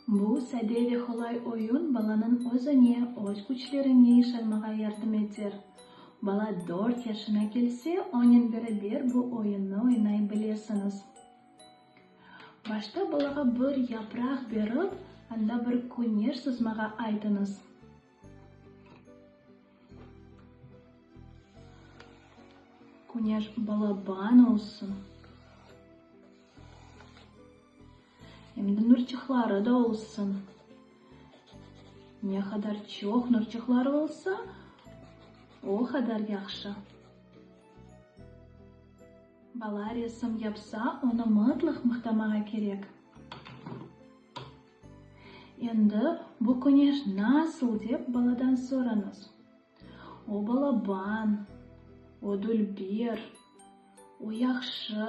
Bu sade ve qolay oyun balanıñ özüne, öz küçlerine işanmağa yardım eter. Bala dört yaşına kelse, onen beraber bu oyunnı oynay bilesiñiz. Başta balağa bir yapraq berip, anda bir küneş sızmağa aytıñız. Küneş balaban olsun. Em de nurçıqları da olsun. Ne qadar çoq nurçıqları olsa, o qadar yahşı. Bala resim yapsa, onı mıtlaq maqtamağa kerek. Endi bu küneş nasıl dep baladan sorañız. O balaban, o dülber, o yahşı,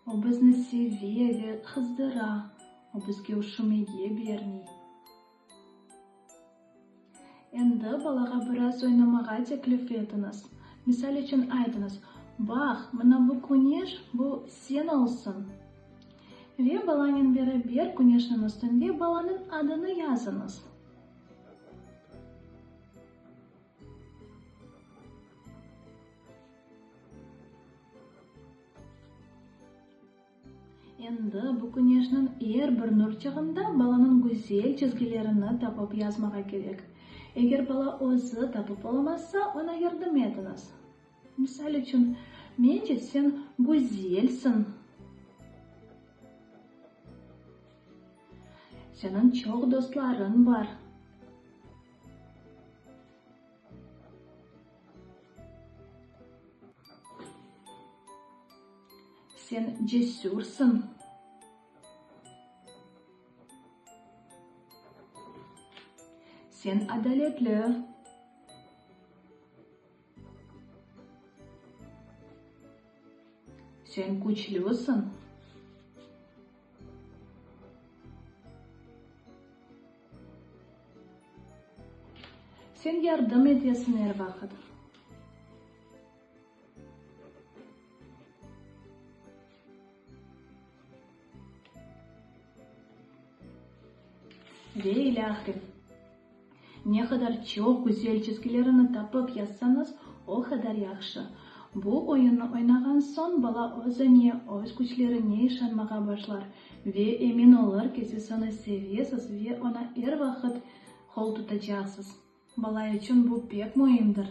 o bizni seve ve qızdıra, o bizge üşümege bermey. Endi balağa biraz oynamağa teklif etiñiz. Misal içün aytıñız, Baq, mına bu küneş, bu sen olsun. Ve balanen beraber küneşniñ üstünde balanıñ adını yazıñız. Endi bu küneşniñ er bir nurçığında balanıñ güzel çizgilerini tapıp yazmağa kerek. Eger bala özü tapıp olamazsa, oña yardım etiñiz. Misal içün, Mence, sen güzelsiñ. Seniñ çoq dostlarıñ bar. Sen cesürsıñ. Sen adaletli. Sen küçlüsiñ. Sen yardım etesiñ er vaqıt. Ve ilâhre. Ne qadar çoq güzel çizgilerini tapıp yazsañız, o qadar yahşı. Bu oyunnı oynağan soñ bala özüne, öz küçlerine işanmağa başlar ve emin olur ki, siz onı sevesiz ve oña er vaqıt qol tutacaqsız. Bala içün bu pek müimdir.